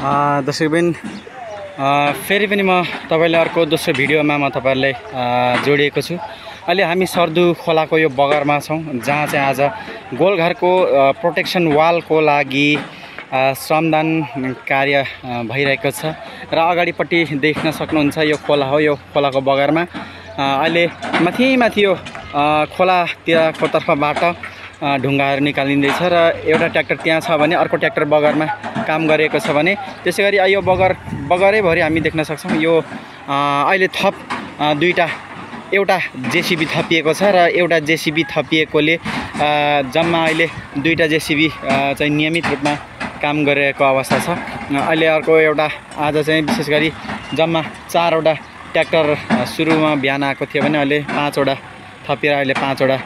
दर्शकबिन फेरि पनि म तपाईलाई अर्को दोस्रो भिडियोमा म तपाईहरुलाई जोडिएको छु। अहिले हामी सर्दु खोलाको यो बगरमा छौं, जहाँ चाहिँ आज गोलघरको प्रोटेक्सन वालको लागि श्रमदान कार्य भइरहेको छ र अगाडिपट्टि देख्न सक्नुहुन्छ यो खोला हो। यो खोलाको बगरमा अहिले माथि यो खोलातिरको तर्फबाट ढुङ्गाहरू निकालिँदैछ र एउटा ट्र्याक्टर त्यहाँ छ भने अर्को ट्र्याक्टर बगरमा काम गरेको छ भने त्यसैगरी यो बगरैभरि हामी देख्न सक्छौं। यो अहिले थप एउटा जेसीबी थपिएको छ र एउटा जेसीबी थपिएकोले जम्मा अहिले दुईटा जेसीबी चाहिँ नियमित रूपमा काम गरिरहेको अवस्था छ। अहिले अर्को एउटा आज चाहिँ विशेष गरी जम्मा 4 वटा ट्र्याक्टर सुरुमा बिहान आएको थियो भने अहिले 5 वटा थपिएर अहिले 5 वटा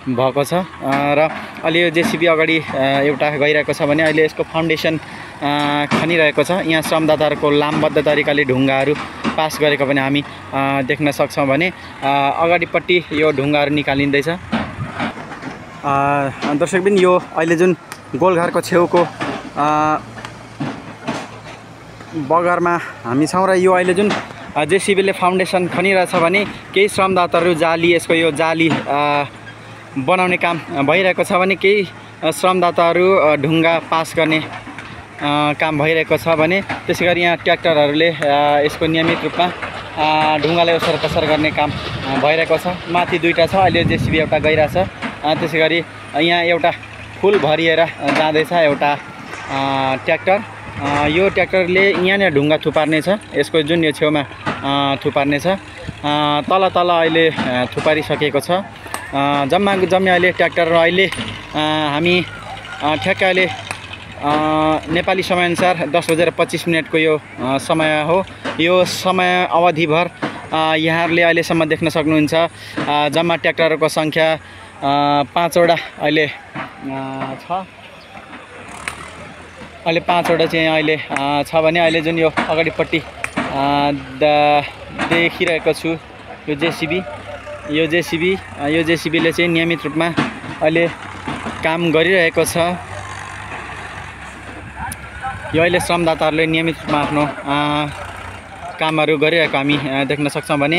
भएको छ र अहिले यो जेसीबी अगाडि एउटा गइरहेको छ भने अहिले यसको फाउन्डेसन खनिरहेको छ। यहाँ श्रमदाताहरूको लामबद्ध तरिकाले ढुङ्गाहरू पास गरेको पनि हामी देख्न सक्छौं भने अगाडिपट्टि यो ढुङ्गाहरू निकालिँदैछ। दर्शकबिन यो अहिले जुन गोलघरको छेउको बगरमा हामी छौं र यो अहिले जुन जेसीबीले फाउन्डेसन खनिरहेछ भने केही श्रमदाताहरू यसको यो जाली बनाउने काम भइरहेको छ भने केही श्रमदाताहरू ढुङ्गा पास गर्ने काम भइरहेको छ भने त्यसैगरी यहाँ ट्र्याक्टरहरूले यसको नियमित रूपमा ढुङ्गालाई ओसर पसर गर्ने काम भइरहेको छ। माथि दुईटा छ, अहिले जेसीबी एउटा गइरहेछ। त्यसैगरी यहाँ एउटा फुल भरिएर जाँदैछ एउटा ट्र्याक्टर। यो ट्र्याक्टरले यहाँनिर ढुङ्गा थुपार्ने छ, यसको जुन यो छेउमा थुपार्ने छ। तल अहिले थुपारिसकेको छ। जम्मी अहिले ट्र्याक्टर अहिले हामी ठ्याक्क अहिले नेपाली समयअनुसार 10:25 को यो समय हो। यो समय अवधिभर यहाँहरूले अहिलेसम्म देख्न सक्नुहुन्छ जम्मा ट्र्याक्टरहरूको सङ्ख्या 5 वटा अहिले छ। अहिले 5 वटा चाहिँ अहिले छ भने अहिले जुन यो अगाडिपट्टि देखिरहेको छु यो जेसीबीले चाहिँ नियमित रूपमा अहिले काम गरिरहेको छ। यो अहिले श्रमदाताहरूले नियमित रूपमा आफ्नो कामहरू गरिरहेको हामी देख्न सक्छौं भने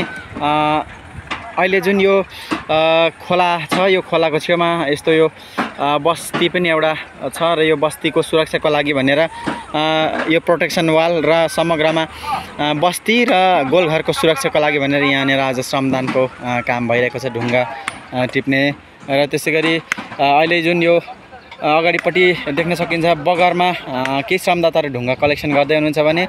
अहिले जुन यो खोला छ, यो खोलाको छेउमा यस्तो यो बस्ती पनि एउटा छ र यो बस्तीको सुरक्षाको लागि भनेर यो प्रोटेक्सन वाल र समग्रमा बस्ती र गोलघरको सुरक्षाको लागि भनेर यहाँनिर आज श्रमदानको काम भइरहेको छ, ढुङ्गा टिप्ने। र त्यसैगरी अहिले जुन यो अगाडिपट्टि देख्न सकिन्छ बगरमा केही श्रमदाताहरू ढुङ्गा कलेक्सन गर्दै हुनुहुन्छ भने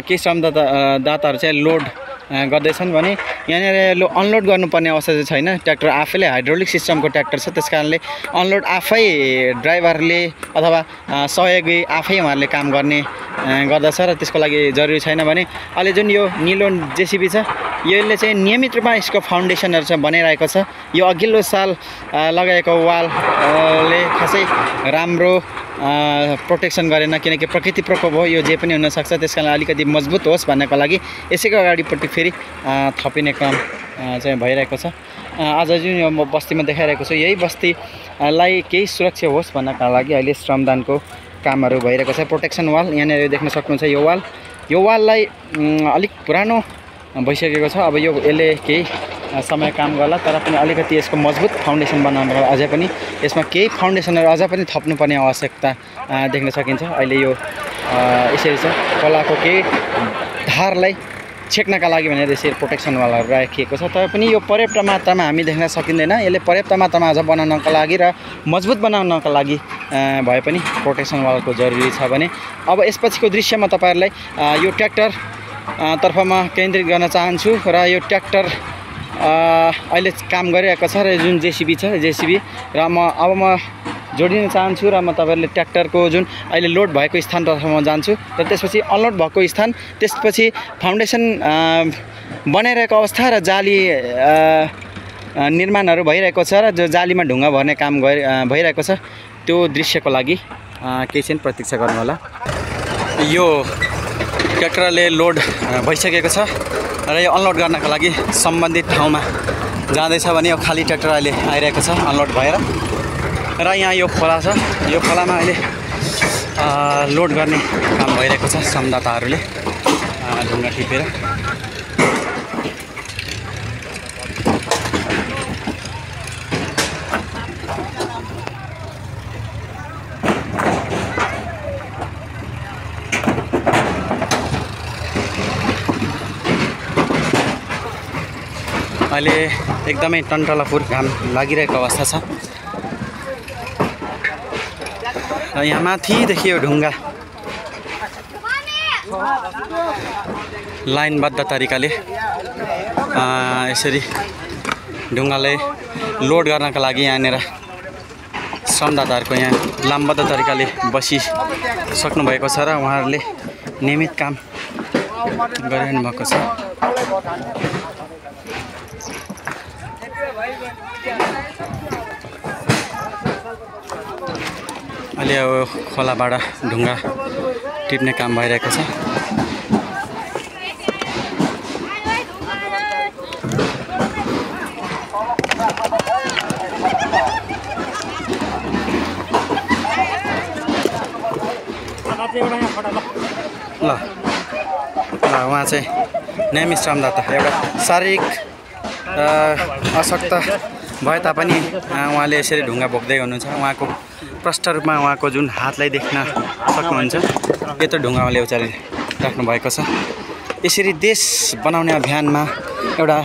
केही श्रमदाताहरू चाहिँ लोड गर्दैछन् भने यहाँनिर अनलोड गर्नुपर्ने अवस्था चाहिँ छैन। ट्र्याक्टर आफैले हाइड्रोलिक सिस्टमको ट्र्याक्टर छ, त्यसकारणले अनलोड आफै ड्राइभरले अथवा सहयोगी आफै उहाँहरूले काम गर्ने गर्दछ र त्यसको लागि जरुरी छैन भने अहिले जुन यो निलो जेसीबी छ यसले चाहिँ नियमित रूपमा यसको फाउन्डेसनहरू चाहिँ बनाइरहेको छ। यो अघिल्लो साल लगाएको वालले खासै राम्रो प्रोटेक्सन गरेन, किनकि प्रकृति प्रकोप हो, यो जे पनि हुनसक्छ। त्यसकारण अलिकति मजबुत होस् भन्नको लागि यसैको अगाडिपट्टि फेरि थपिने काम चाहिँ भइरहेको छ। आज जुन यो म बस्तीमा देखाइरहेको छु यही बस्तीलाई केही सुरक्षा होस् भन्नका लागि अहिले श्रमदानको कामहरू भइरहेको छ। प्रोटेक्सन वाल यहाँनिर देख्न सक्नुहुन्छ यो वाललाई अलिक पुरानो भइसकेको छ। अब यसले केही समय काम गर्ला, तर पनि अलिकति यसको मजबुत फाउन्डेसन बनाउनको अझै पनि यसमा केही फाउन्डेसनहरू अझ पनि थप्नुपर्ने आवश्यकता देख्न सकिन्छ। अहिले यो यसरी छ, खोलाको केही धारलाई छेक्नका लागि भनेर यसरी प्रोटेक्सन वालहरू राखिएको छ। तर पनि यो पर्याप्त मात्रामा हामी देख्न सकिँदैन। यसले पर्याप्त मात्रामा अझ बनाउनको लागि र मजबुत बनाउनको लागि भए पनि प्रोटेक्सन वालको जरुरी छ भने अब यसपछिको दृश्यमा तपाईहरुलाई यो ट्र्याक्टर तर्फमा केन्द्रित गर्न चाहन्छु र यो ट्र्याक्टर अहिले काम गरिरहेको छ र जुन जेसीबी छ र अब म जोडिन चाहन्छु र म तपाईहरुले ट्र्याक्टरको जुन अहिले लोड भएको स्थानतर्फ म जान्छु र त्यसपछि अनलोड भएको स्थान, त्यसपछि फाउन्डेसन बनाइरहेको अवस्था र जाली निर्माणहरू भइरहेको छ र जो जालीमा ढुङ्गा भर्ने काम भइरहेको छ त्यो दृश्यको लागि केही क्षण प्रतीक्षा गर्नु होला। यो ट्र्याक्टरले लोड भइसकेको छ र यो अनलोड गर्नका लागि सम्बन्धित ठाउँमा जाँदैछ भने यो खाली ट्र्याक्टर अहिले आइरहेको छ अनलोड भएर। र यहाँ यो खोला छ, यो खोलामा अहिले लोड गर्ने काम भइरहेको छ श्रमदाताहरूले ढुङ्गा टिपेर। अहिले एकदमै टन्टलापुर घाम लागिरहेको अवस्था छ र यहाँ माथिदेखि यो ढुङ्गा लाइनबद्ध तरिकाले यसरी ढुङ्गालाई लोड गर्नका लागि यहाँनिर श्रमदाताहरूको यहाँ लामबद्ध तरिकाले बसिसक्नु भएको छ र उहाँहरूले नियमित काम गरिरहनु भएको छ। अहिले अब खोलाबाट ढुङ्गा टिप्ने काम भइरहेको छ। ल उहाँ चाहिँ नियमित श्रमदाता, एउटा शारीरिक अशक्त भए तापनि उहाँले यसरी ढुङ्गा बोक्दै हुनुहुन्छ। उहाँको प्रष्ट रूपमा उहाँको जुन हातलाई देख्न सक्नुहुन्छ, यो त ढुङ्गा उहाँले उचाली राख्नु भएको छ। यसरी देश बनाउने अभियानमा एउटा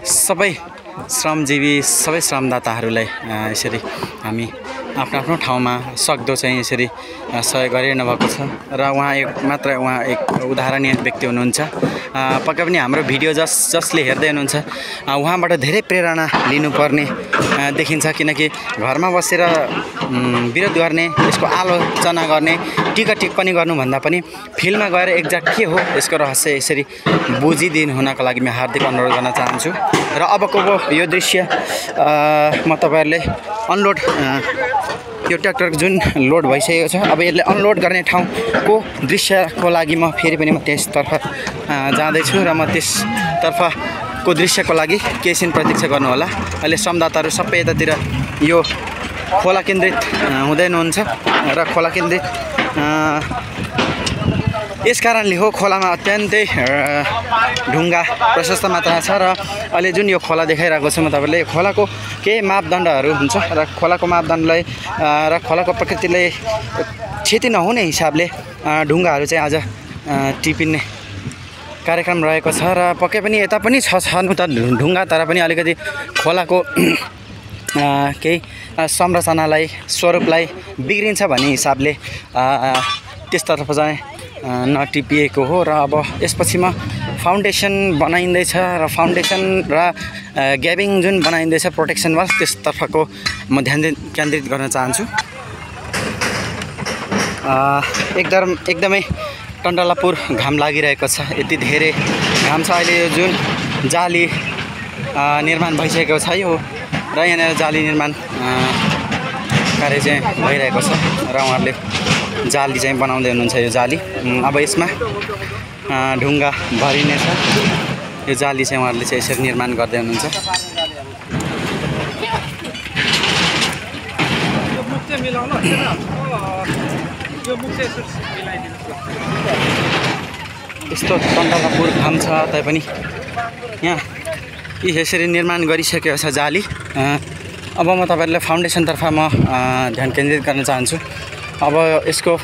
सबै श्रमजीवी, सबै श्रमदाताहरूलाई यसरी हामी आफ्नो आफ्नो ठाउँमा सक्दो चाहिँ यसरी सहयोग गरिरहनु भएको छ र उहाँ एक उदाहरणीय व्यक्ति हुनुहुन्छ। पक्कै पनि हाम्रो भिडियो जसले हेर्दै हुनुहुन्छ उहाँबाट धेरै प्रेरणा लिनुपर्ने देखिन्छ, किनकि घरमा बसेर विरोध गर्ने, यसको आलोचना गर्ने, टिका टिप्पणी गर्नुभन्दा पनि फिल्डमा गएर एक्ज्याक्ट के हो यसको रहस्य यसरी बुझिदिनु हुनको लागि म हार्दिक अनुरोध गर्न चाहन्छु। र अबको यो दृश्य म तपाईँहरूले अनलोड, यो ट्र्याक्टर जुन लोड भइसकेको छ, अब यसले अनलोड गर्ने ठाउँको दृश्यको लागि म फेरि पनि त्यसतर्फ जाँदैछु र म त्यसतर्फको दृश्यको लागि केही छिन प्रतीक्षा गर्नुहोला। अहिले श्रमदाताहरू सबै यतातिर यो खोला केन्द्रित हुँदै हुनुहुन्छ र खोला केन्द्रित यस कारणले हो खोलामा अत्यन्तै ढुङ्गा प्रशस्त मात्रामा छ र अहिले जुन यो खोला देखाइरहेको छु म तपाईँले, खोलाको केही मापदण्डहरू हुन्छ र खोलाको मापदण्डलाई र खोलाको प्रकृतिलाई क्षति नहुने हिसाबले ढुङ्गाहरू चाहिँ आज टिपिने कार्यक्रम रहेको छ। र पक्कै पनि यता पनि छनु त ढुङ्गा, तर पनि अलिकति खोलाको केही संरचनालाई, स्वरूपलाई बिग्रिन्छ भन्ने हिसाबले त्यसतर्फ चाहिँ नटिपिएको हो। र अब यसपछिमा फाउन्डेसन बनाइँदैछ र फाउन्डेसन र ग्याबिङ जुन बनाइँदैछ प्रोटेक्सन वाल, त्यसतर्फको म ध्यान केन्द्रित गर्न चाहन्छु। एकदमै टन्टलापुर घाम लागिरहेको छ, यति धेरै घाम छ। अहिले यो जुन जाली निर्माण भइसकेको छ यो, र यहाँनिर जाली निर्माण कार्य चाहिँ भइरहेको छ र उहाँहरूले जाली चाहिँ बनाउँदै हुनुहुन्छ। यो जाली अब यसमा ढुङ्गा भरिनेछ, यो जाली चाहिँ उहाँहरूले चाहिँ यसरी निर्माण गर्दै हुनुहुन्छ। यस्तो टन्टलापुर घाम छ तैपनि यहाँ यसरी निर्माण गरिसकेको छ जाली। अब म तपाईँहरूलाई फाउन्डेसनतर्फ म ध्यान केन्द्रित गर्न चाहन्छु। अब यसको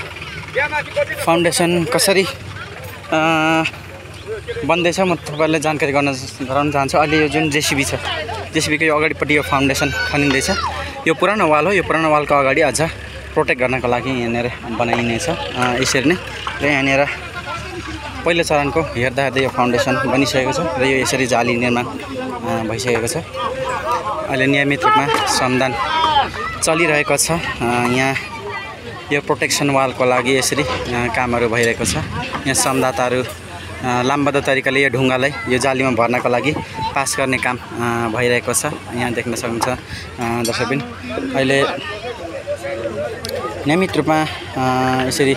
फाउन्डेसन कसरी बन्दैछ म तपाईँहरूलाई जानकारी गराउन चाहन्छु। अहिले यो जुन जेसिबी छ, जेसिबीको यो अगाडिपट्टि यो फाउन्डेसन खनिँदैछ। यो पुरानो वाल हो, यो पुरानो वालको अगाडि अझ प्रोटेक्ट गर्नको लागि यहाँनिर बनाइनेछ यसरी नै। र यहाँनिर पहिलो चरणको हेर्दा यो फाउन्डेसन बनिसकेको छ र यो यसरी जाली निर्माण भइसकेको छ। अहिले नियमित रूपमा श्रमदान चलिरहेको छ। यहाँ यो प्रोटेक्सन वालको लागि यसरी कामहरू भइरहेको छ। यहाँ श्रमदाताहरू लामबद्ध तरिकाले यो ढुङ्गालाई यो जालीमा भर्नको लागि पास गर्ने काम भइरहेको छ। यहाँ देख्न सक्नुहुन्छ दर्शकबिन, अहिले नियमित रूपमा यसरी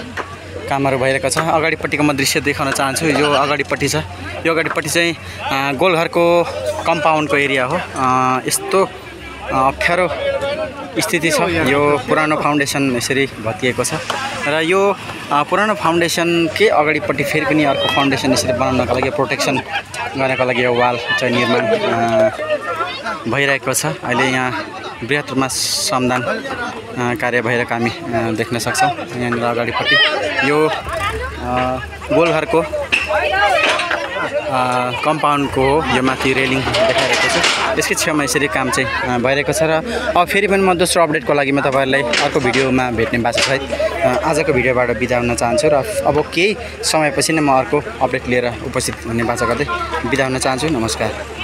कामहरू भइरहेको छ। अगाडिपट्टिको म दृश्य देखाउन चाहन्छु। यो अगाडिपट्टि छ, यो अगाडिपट्टि चाहिँ गोलघरको कम्पाउन्डको एरिया हो। यस्तो अप्ठ्यारो स्थिति छ। यो पुरानो फाउन्डेसन यसरी भत्किएको छ र यो पुरानो फाउन्डेसनकै अगाडिपट्टि फेरि पनि अर्को फाउन्डेसन यसरी बनाउनको लागि प्रोटेक्सन गर्नको लागि यो वाल चाहिँ निर्माण भइरहेको छ। अहिले यहाँ बृहत्तरमा श्रमदान कार्य भइरहेको हामी देख्न सक्छौँ। यहाँनिर अगाडिपट्टि यो गोलघरको कम्पाउन्डको हो, यो माथि रेलिङ देखाइरहेको छ। यसकै छेउमा यसरी काम चाहिँ भइरहेको छ र अब फेरि पनि म दोस्रो अपडेटको लागि म तपाईँहरूलाई अर्को भिडियोमा भेट्ने बाचासहित आजको भिडियोबाट बिदा हुन चाहन्छु र अब केही समयपछि नै म अर्को अपडेट लिएर उपस्थित हुने बाचा गर्दै बिदा हुन चाहन्छु। नमस्कार।